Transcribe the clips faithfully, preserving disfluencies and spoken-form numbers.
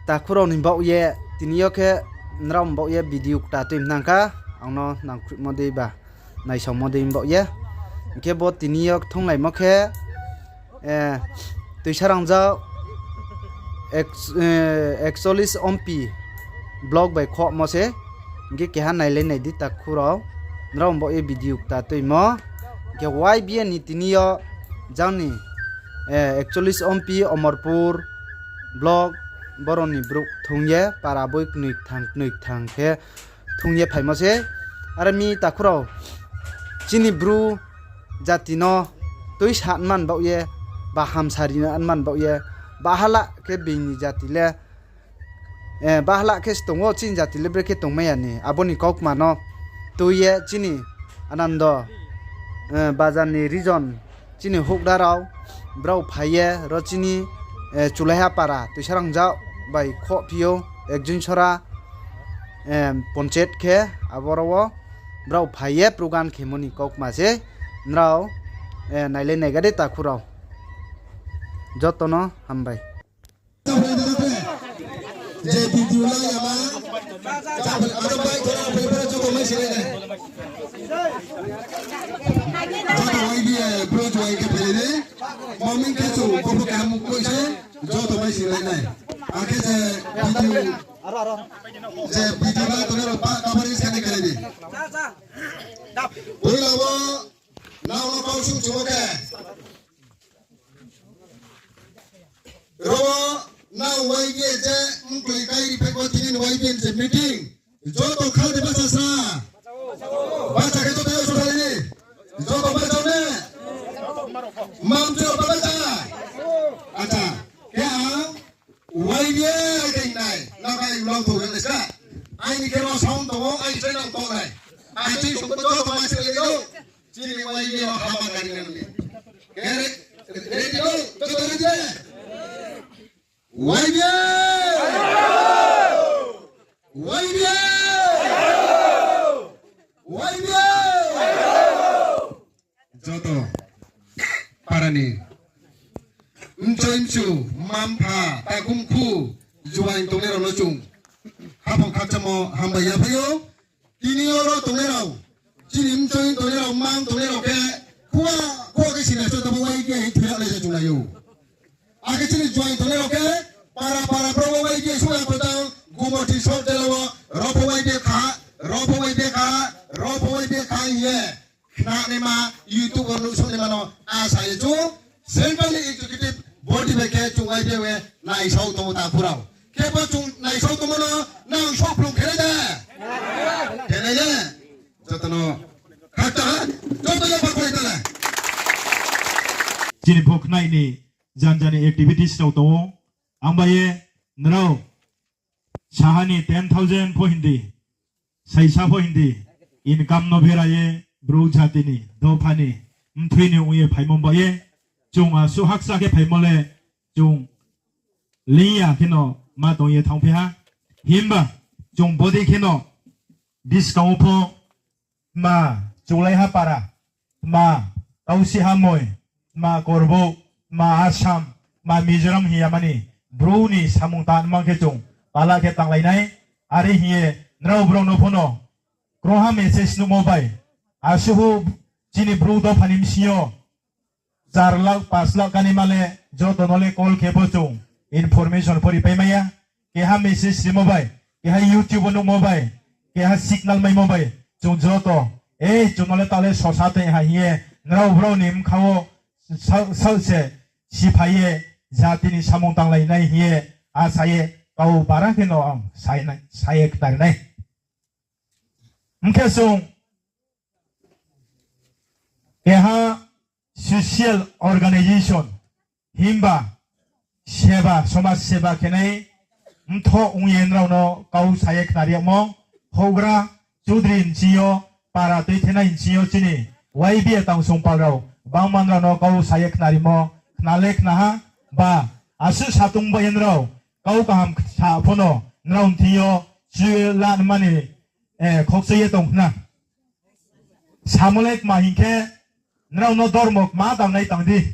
Takhu rao ni baoh ye, tini yo khe nrao ni baoh ye video kta tui mnang kha, ang no nangkhruhmo dei ba, naisaomo dei baoh ye. Hing khe bo tini yo kthunglaimo khe, Toisa Rangjak, ekchollis Ompi vlog bai khohmo se, hing khe keha nailai nai di takhu rao, nrao ni baoh ye video kta tuimo, hing khe Y B A ni tini yo jang ni, ekchollis Ompi Omorpur vlog, boro ni brouh thung ye para boi knoi kthang knoi kthang khe thung ye phaimo se. Are mi takhu rao, chini Bru jati no tuisa man baoh ye, ba hamsari man baoh ye, bahala khe being ni jati le, bahala khe se tong ou, chini jati le brekhe tongmai ya ni, abo ni kaukma no tui ye chini Anando, Bazar ni region, chini houhgra rao, brao phai ye ro chini, Chulaiha para Toisa Rangjak bai khohphi ou, Ekjonsora, ponchayat khe, aboro wo brao phai ye program khemo ni kaukma se, nrao, nailai naiga di takhu rao. Joto no hambai. Je video la yama, aro bai khora bai khora joto mai silai nai. Joto mai di, bro, join khe phai di. Moming khe chu, bo pho kaham koi se, joto mai silai nai. Akhe je video, je video la tongnai rao pa coverage khe nai khe di. Poila wo, nrao no kau sung chumo khe. Ro, nrao Y B A je mkli kai ri phaimo tini ni Y B A je meeting. Joto khal de bachasa. Bacha khe joto yo sotha ni. Joto bacha ne. Mam jo bacha. Acha. Khe ang Y B A khe nai. Nrao kai ulang tong nai ska. Aini khe ro sound tong ou, aini channel tong nai. Aini sung joto ma se le yo. Chini Y B A no hama kari nani. Kere, ready no? Joto ready? Y B A! Y B A! Y B A! Joto para ni mchoi mchu, mma mpha, takhumkhu, juaing tongnai rao no chung haphang khakchangmo hambai ya phai ou. Tini oro tongnai rao, chini mchoi tongnai rao, mang tongnai rao khe, khua, khua khe sina so tabo Y B A hing thoiya lai se chung lai ou. Akhe chini juaing tongnai rao khe, para para bro wo Y B A so ya kho tang, Gumoti sot jela wo, ro pho Y B A kha, ro pho Y B A kha, ro pho Y B A kha hing ye. Khnanaima, YouTube wo nuhsouhnaima no asa ye chung, Central Executive Body bai khe chung Y B A we naisao tong ou takhu rao. Khe bo chung naisao tongmo no nang souhphlung khe nai de? Khe nai ye? Joto no khakchang ha, joto no bakhulai ta le. Chini bo khnai ni janja ni activities rao tong ou. Ang bai ye nrao saha ni ten thousand pho hing di, saisa pho hing di, income no bera ye Bru jati ni, dopha ni, mthoi ni ong ye phaimo bai ye, chung asuh hakcha khe phaimo le, chung leing ya kheno ma tong ye thanngphi ha. Himba chung bodei kheno buskang wo pho tma Chulaiha para, tma Kausiha moi, tma Korbouh, tma Assam, tma Mizoram hing ya mani, Bru ni samung tangma khe chung pala khe tanglai nai. Are hing ye nrao brao no pho no krungha message nuhmo bai, asuhu chini Bru dopha ni bsing yo char lakh, panch lakh kanaima le joto no le call khe pho chung information pho ripai mai ya. Keha message rimo bai, keha YouTube wo nuhmo bai, keha signal maimo bai, chung joto, ei, chung no le ta le sosa tong ha hing ye, nrao brao ni bkha wo saoh, saoh se siphai ye, jati ni samung tanglai nai hing ye, asa ye, kau bara khe no ang sa ye khnari nai. Hing khe chung keha social organisation himba seba, somaj seba khenai mthoh ong ye nrao no kau sa ye khnari yagmo, houhgra, chudri nching yo, para tuithenai nching yo chini Y B A tangsong pal rao, bangma nrao no kau sa ye khnarimo, khna le khna ha, ba asuh satung bai ye nrao kau kaham sa pho no nrao nthing yo chu ye lanma ni, khokchoi ye tong khna. Samo le tma hing khe, nrao no dormo tma tangnai tang di,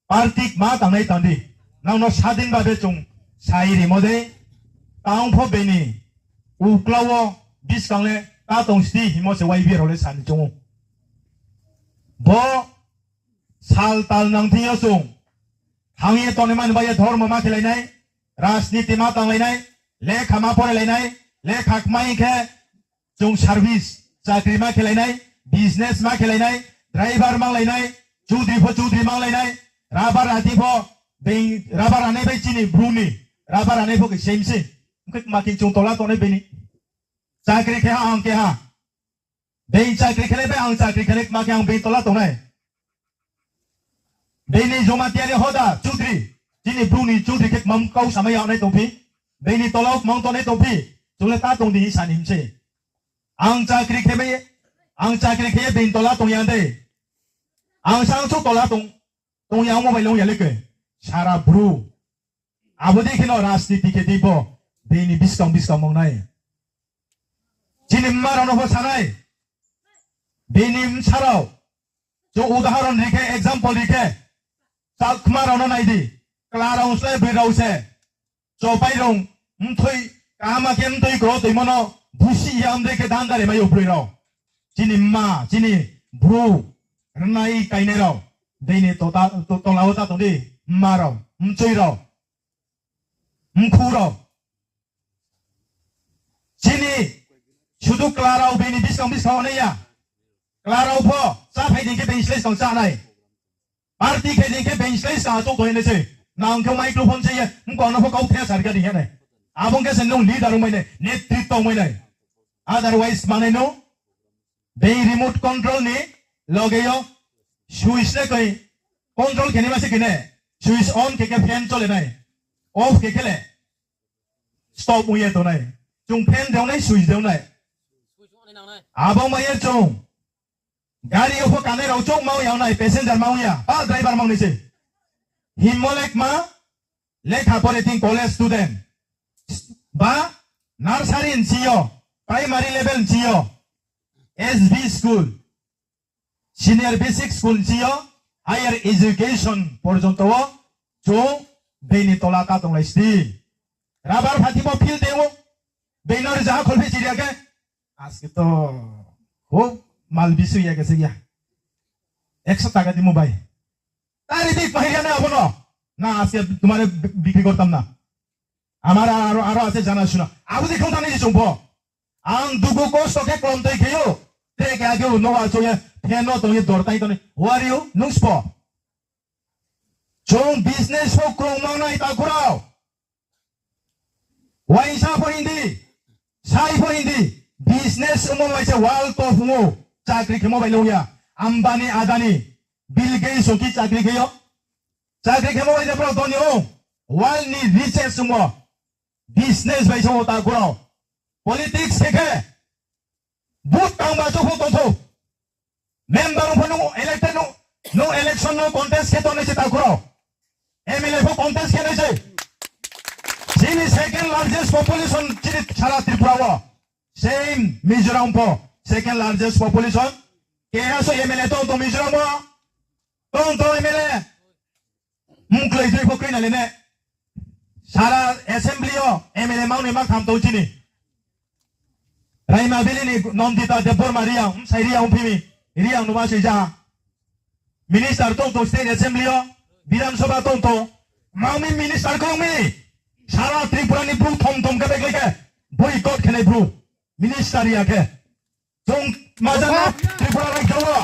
party tma tangnai tang di, nrao no sadin babe chung sai rimo dei, tang pho bini uklau wo buskang le ta tong sdi hingmo se Y B A rao le sa ni choung ou. Bo sal tal nang thing yo chung thang ye tongnaima ni bai ye dhormo ma khelai nai, rajniti ma tanglai nai, lekha ma porelai nai, lekha kmai khe chung service, chakri ma khelai nai, business ma khelai nai, driver manglai nai, chudri pho chudri manglai nai, rabar ati pho, being rabar anai bai chini bru ni rabar anai pho khe same se. Ong khe kma khe chung tola tongnai bini. Chakri khe ha ang khe ha. Being chakri khe nai bai ang chakri khe nai kma khe ang being tola tongnai. Being ni Jamatia ni hoda chudri, chini bru ni chudri khe kma kau samai yag nai tongphi. Being ni tola wo kma tongnai tongphi. Chung le ta tong di hing sa ni him se. Ang chakri khe bai, ang chakri khe ye being tola tong ya dei. Ang sang chu tola tong, tong ya ongmo bai le ong ya le khe. Sara bru. Abo dei khe no rajniti khe di bo, bini buskang buskang ong nai. Chini mma rao no pho sa nai, bini bsa rao, chung udahoron ri khe, example ri khe, Chakma rao no nai di, kla rao slái broi rao se, chopai rao, mthoi, kaham khe mthoi kro toimo no, busi ya mdei khe dandari mai ou broi rao. Chini mma, chini bru, rnai kainai rao, bini to-, tola wo ta tong di, mma rao, mchoi rao, mkhu rao. Chini sudu kla rao bini buskang buskang ong nai ya. Kla rao pho, chá phai dei khe being slái skang chá nai. Party khe dei khe being slái skang achouh tong ye nai se. Nang khe microphone se ye, mkong no pho kau the sar khe di hing nai. Abo ong khe se nung leader ongmai nai, netritwo ongmai nai. Otherwise manai no, being remote control ni loge yo switch le koi control khe naima se khe nai. Switch on khe khe fan chole nai. Off khe khe le stop ong ye tong nai. Chung fan deo nai, switch deo nai. Abo ong ye chung gari yo pho kanai rao chouh ma ong ya nai, passenger ma ong ya, ba driver ma ong nai se. Himmo le kma, lekha pore thing college student. Ba nursery ni sing yo, primary level ni sing yo, S B school, senior basic school ni sing yo, higher education porjonto wo chung bini tola ta tonglai sdi. Rabar phathi bo field dei ou, bini no rzaha kholpheh chiri ya khe. Aske to, o mal bisu ya khe se ya. Ekso taka dimo bai. Tari di pahir ya nai abo no. না, আজকে তোমারে বি-, বিক্রি করতাম না। আমার আরো, আরো আছে জানাশোনা। Abo dei khong thani se chung pho. Ang dugu kosto khe klomtoi khe ou. Tre khe age o no achouh ye, fan no tong ye, dor tai tong ye. Who are you? Nung sbo. Chung business pho krung mangnai takhu rao. Uaingsa pho hing di, sai pho hing di, business ongmo bai se world top ong ou, chakri khemo bai le ong ya. Ambani, Adani, Bill Gates ong khe chakri khe ou. Chakri khemo bai se brao doni ong, world ni richest ongmo, business bai se ong ou takhu rao. Politics khe khe, vote tangba chouh pho tongthou. Member ong pho nung elected nung, nung election no contest khe tongnai se takhu rao. M L A pho contest khe nai se. Chini second largest population chini sara Tripura wo. Same Mizoram pho second largest population. Keha so M L A tong tong Mizoram wo. Tong tong M L A. Mkloi dei pho kroi na le ne. Sara assembly yo M L A mang ni mang tham tong chini. Raima Valley ni Nandita Debbarma Reang, bsai Reang ongphi mi. Reang no ma soi ja. Minister tong tong state assembly yo, Bidhan Sabha tong tong. Mang mi minister kong mi. Sara Tripura ni bru thom thom khe beglai khe. Boycott khe nai bru. Minister ya khe. Chung maja no Tripura rajyo wo.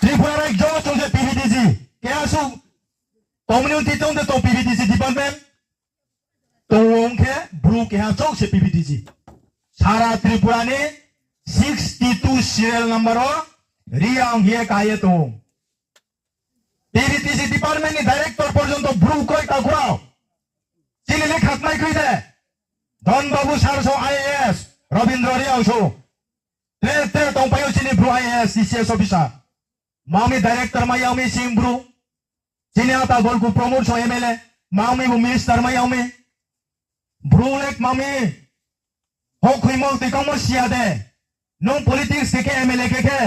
Tripura rajyo wo chung je P V T G. Keha su community tong de tong P V T G department. Tong ong khe bru keha chouh se P V T G. Sara Tripura ni sixty two serial number wo Reang hing ye ka ye tong. P V T G department ni director porjonto bru kroi takhu rao. Chini le khakmai kroi de. Dhon Babu sir so I A S, Rabindra Reang so. Tre tre tongpai ou chini bru I A S, I C S officer. Mang mi director mai yag mi sing bru. Chini ata Golku Pramod so M L A. Mang mi bo minister mai yag mi. Bru le mang mi. Hokhuimo tui kangmo siya de. Nung politics khe khe M L A khe khe.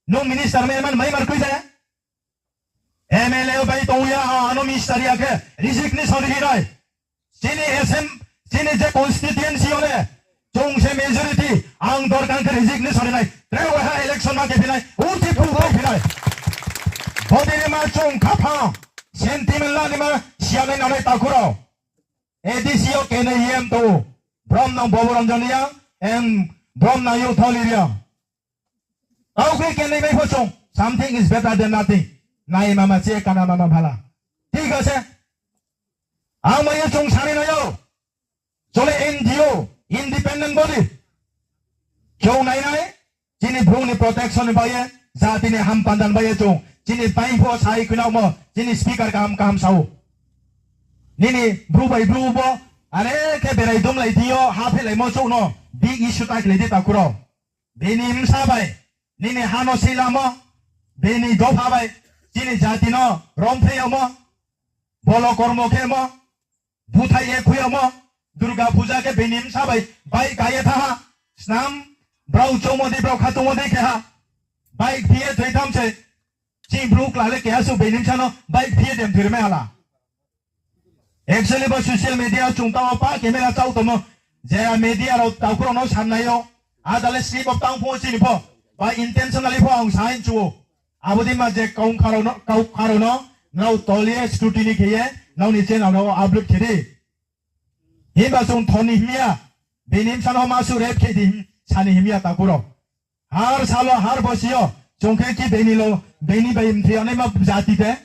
Nung minister mai man mai mar kroi de. M L A bai tong ya, ano minister ya khe resignation ri nai. Chini S M, chini je constituency yo le, chung se majority, ang dorkar khe resignation ri nai, tre waiha election ma khe phi nai, uchih phu phai phi nai. Bodei ni ma chung khaphang, sentiment la ni ma siya nai nangnai takhu rao. A D C yo kenai E M tong ou. Brom nang Bobo Ranjan Reang, and brom nang yo Tholi Reang. Kau khe kenai bai pho chung, something is better than nothing. Nai mama che kana mama bhala. Thik ase. Ang bai ye chung sari nai ou. Chole N G O, independent body. Chung nai nai, chini Bru ni protection ni bai ye, jati ni hampanda ni bai ye chung, chini bai pho sai khuinangmo, chini speaker kaham kaham sa ou. Nini Bru bai Bru bo, are khe berai dumlai di yo, ha phelaimo chouh no, big issue ta khlai di takhu rao. Bini bsa bai, nini ha no silamo, bini dopha bai, chini jati no romphre yagmo, bolo kormo khemo, buthai ye khui yagmo, Durga Puja khe bini bsa bai, bike ka ye thanng ha, snam, brao choungmo dei, brao khatungmo dei khe ha, bike phi ye thoi tham se, chini Bru kla le keha suh bini bsa no bike phi ye dem thoi ri mai hala. Actually bo social media chung tao pa camera chau tongmo, je media rao takhu rao no samnai yo, ada le slip of tongue pho chini pho, ba intentionally pho ang sa hing chu ou. Abo dei ma je kau kha rao no, kau kha rao no, nrao tol ye scrutiny khe ye, nrao ni channel no upload khe di. Himba chung thon ni him ya, bini bsa no ma suh rape khe di him, sa ni him ya takhu rao. Har sal wo, har bosi yo, chung khe ki bini lo, bini bai mthoi yag naima jati de.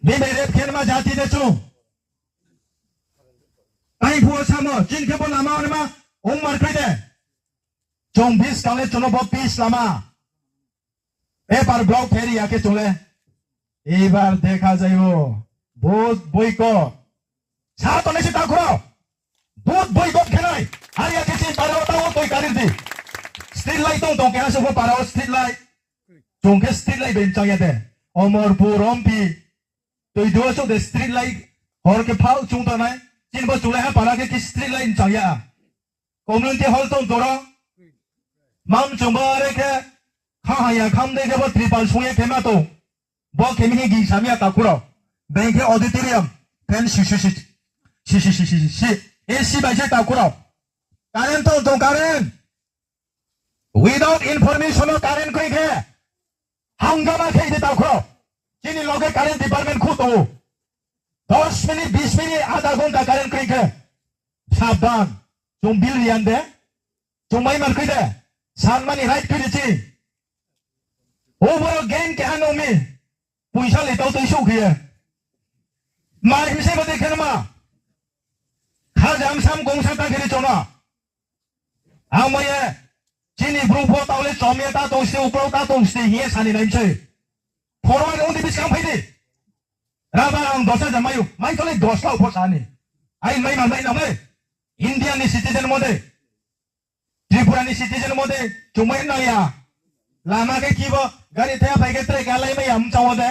Bini bai rape khe naima jati de chung. Tai phuh wo samo, chini khe bo lama wo naima, ongmar khui de. Chung buskang le chung no bo peace lama. Paper block khe ri ya khe chung le. এবার দেখা যাইব, vote boycott. Sa tongnai se takhu rao. Vote boycott khe nai. Are ya khe chini para wo tao toi kari di. Street light tong tong keha se pho para wo street light. Chung khe street light bai mchang ya de. Omorpur, Rompi, Toidu wo chouh de street light. Hor khe phao chung tongnai. Chini bo Chulaiha para khe ki street light mchang ya. Community hall tong toro. Mam chung bo are khe kha ha ya kham dei khe bo tripal sung ye khe ma tong. Bo khe mi hing ging sam ya takhu rao. Beng khe auditorium. Fan si si si si si si si si. A C bai se takhu rao. Current tong tong current. Without information no current kroi khe, hangama khe di takhu rao. Chini loge current department khu tong ou. দশ মিনিট, বিশ মিনিট, আধা ঘন্টা current kroi khe, সাবধান. Chung bill ri ya de. Chung mai mar khui de. Sanma ni right khui di chi. Oboro gang keha nung mi. Poisa le tau tui souh khe ye. Mai himse bo dei khe nma. Khaja msam gongsa ta khe ri chona. Ang mai ye, chini Bru pho tao le chom ye ta tong sni, uklau ta tong sni hing ye sa ni nai mi sei. Forward ong di, buskang phai di. Raba ang দশ হাজার mai ou, mai tho le দশ lakh pho sa ni. Ain mai man mai nang le. India ni citizen mo de. Tripura ni citizen mo de, chung mai nang ya. Lama khe kibo, gari thaya phai khe tre khe alai mai ya, mchang wo de.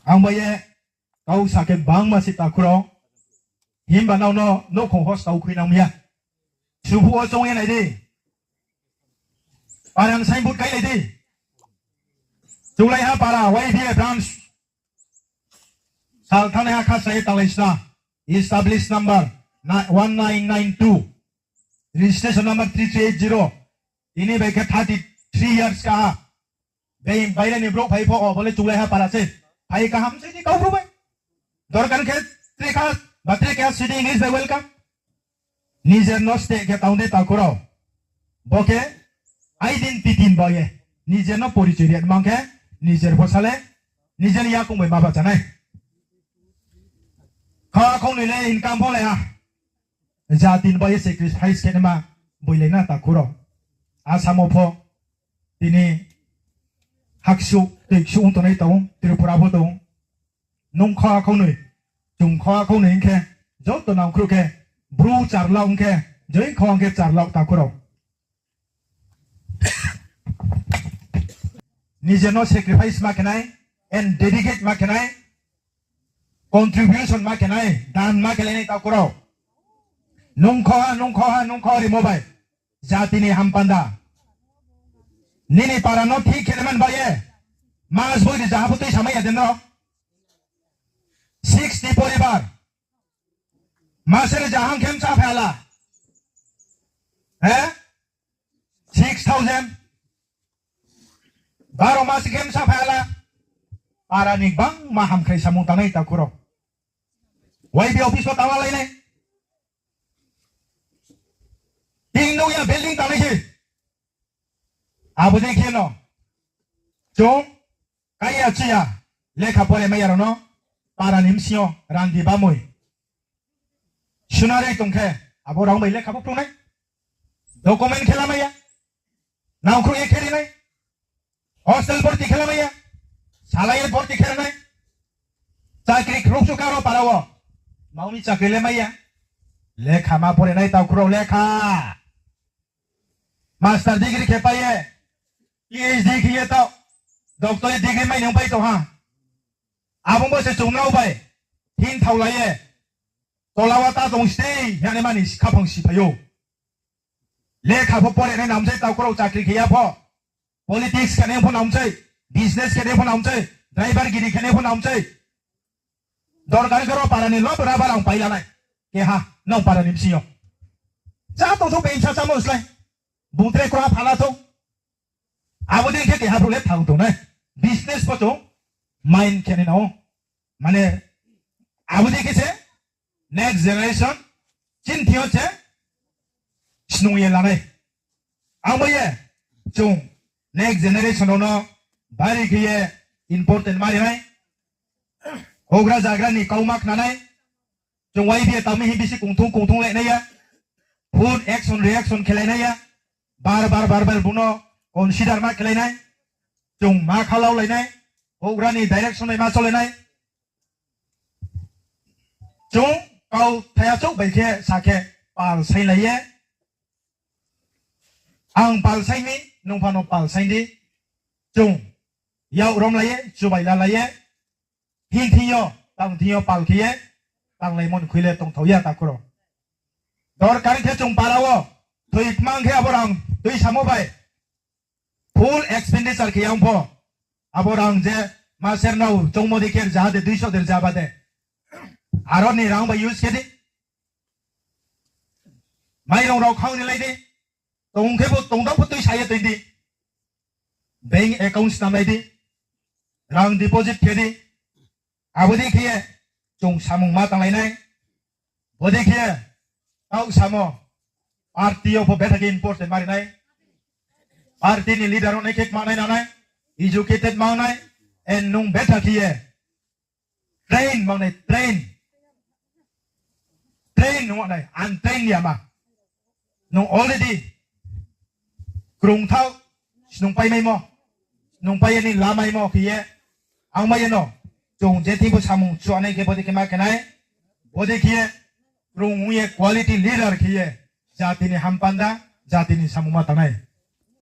Ang bai ye, kau sa khe bangma se takhu rao. Himba nrao no nouhkhong host tau khui nang ya. Suphuh wo choung ye nai di. Para ni signboard kailai di. Chulaiha para, Y B A branch. Sal thanngnaiha khasa ye tanglai sna, establish number ni-, one nine nine two, registration number three three eight zero, tini bai khe thirty three years kaha. Bai, baire ni brouh phai pho, o bo le Chulaiha para se. Phai kaham se ni kau brouh bai. Dorkar khe tre kha, ba tre kha sidi English bai welcome. Nijer no steh khe tang de takhu rao. Bo khe identity ni baoh ye. Nijer no porichoi ri ya tma khe, nijer pho sa le, nijer ni yakoung bai ma bahcha nai. Kha khongnoi le income pho lai ha. Jati ni baoh ye sacrifice khe naima boilai na takhu rao. Asam wo pho tini haksuh, toiksuh ong tongnai tong, Tripura pho tong. Nung kha khongnoi, chung kha khongnoi hing khe, joto nangkhruh khe, Bru char lakh hing khe, join kha hing khe char lakh takhu rao. Nijer no sacrifice ma khe nai, and dedicate ma khe nai, contribution ma khe nai, dan ma khe lai nai takhu rao. Nung kha, nung kha, nung kha rimo bai. Jati ni hampanda. Nini para no thik khe man bai ye. Mas boi ri jaha pho tui samai ya de no. sixty poribar. Mase ni jahang khe msa phaila. He? Six thousand. Baro mase khe msa phaila. Para ni gbangma hamkrai samung tangnai takhu rao. Y B office wo tangla lainai. Tin nung ya building tangnai se. Abo dei khe no. Chung kaiya chiya lekha pore mai ya rao no para ni bsing yo rang di bamoi. Sunaroi tong khe abo rang bai lekha pho phrungnai. Document khe lamai ya. Nangkhruh ye khe rinai. Hostel borti khe lamai ya. Salai ye borti khe rinai. Chakri khruh su karo para wo. Maumi chakri le mai ya. Lekha ma pore nai takhu rao lekha. Master degree khe pai ye, P H D khe ye tao, doctorate degree mai nung pai tong ha. Abo bo se chung nrao bai, hing thaolai ye, tola wo ta tong sdei, hing ye mani khaphang siphai ou. Lekha pho pore nai namsai takhu rao chakri khe ya pho, politics khe nai pho namsai, business khe nai pho namsai, driver giri khe nai pho namsai. Dorkar khe ro para ni lob rubber ang pai lanai. Keha, nang para ni bsing yo. Chá tong thou being sa chámo slái. Bung tre kra phala thou. Abo dei khe keha brouh le thang tongnai. Business pho chung mind khe nai nang ou. Mane, abo dei khe se next generation chini thing yo se snung ye lanai. Ang bo ye chung next generation rao no bari khe ye important ma ri nai. Houhgra zagra ni kauma khna nai. Chung Y B A tang mi hing bisi kongthung kongthung le nai ya. Full action reaction khe lai nai ya. Bar bar bar bar bung no consider ma khe lai nai. Chung ma khalau lai nai. Houhgra ni direction bai ma chole nai. Chung kau thaya chouh bai khe sa khe pal sainglai ye. Ang pal saing mi, nung pha no pal saing di. Chung yak romlai ye, chubai lalai ye, hing thing yo, tang thing yo pal khe ye, tanglaimo ni khui le tongthao ya takhu rao. Dorkar khe chung para wo, thoi kmang khe abo rang tuisamo bai full expenditure khe yang pho, abo rang je maser nrao choungmo dei khe rza de, duiso de rza ba de. Aro ni rang bai use khe di. Mairong rao khang ri lai di. Tong khe bo tongdao pho tuisa ye toi di. Bank account snam lai di. Rang deposit khe di. Abo dei khe ye chung samung ma tanglai nai. Bo dei khe ye, taoh samo, party yo pho betha khe important ma ri nai. Party ni leader ong nai khe kma nai nangnai, educated ma ong nai, and nung betha khe ye train ma ong nai, train. Train nung nai, untrain ya ma. Nung already krungthao, snungpai maimo, snungpai ye ni lamaimo khe ye, ang bai ye no, chung je thing pho samung chuanai khe bo dei khe ma khe nai, bo dei khe ye, krung ong ye quality leader khe ye, jati ni hampanda, jati ni samung ma tangnai.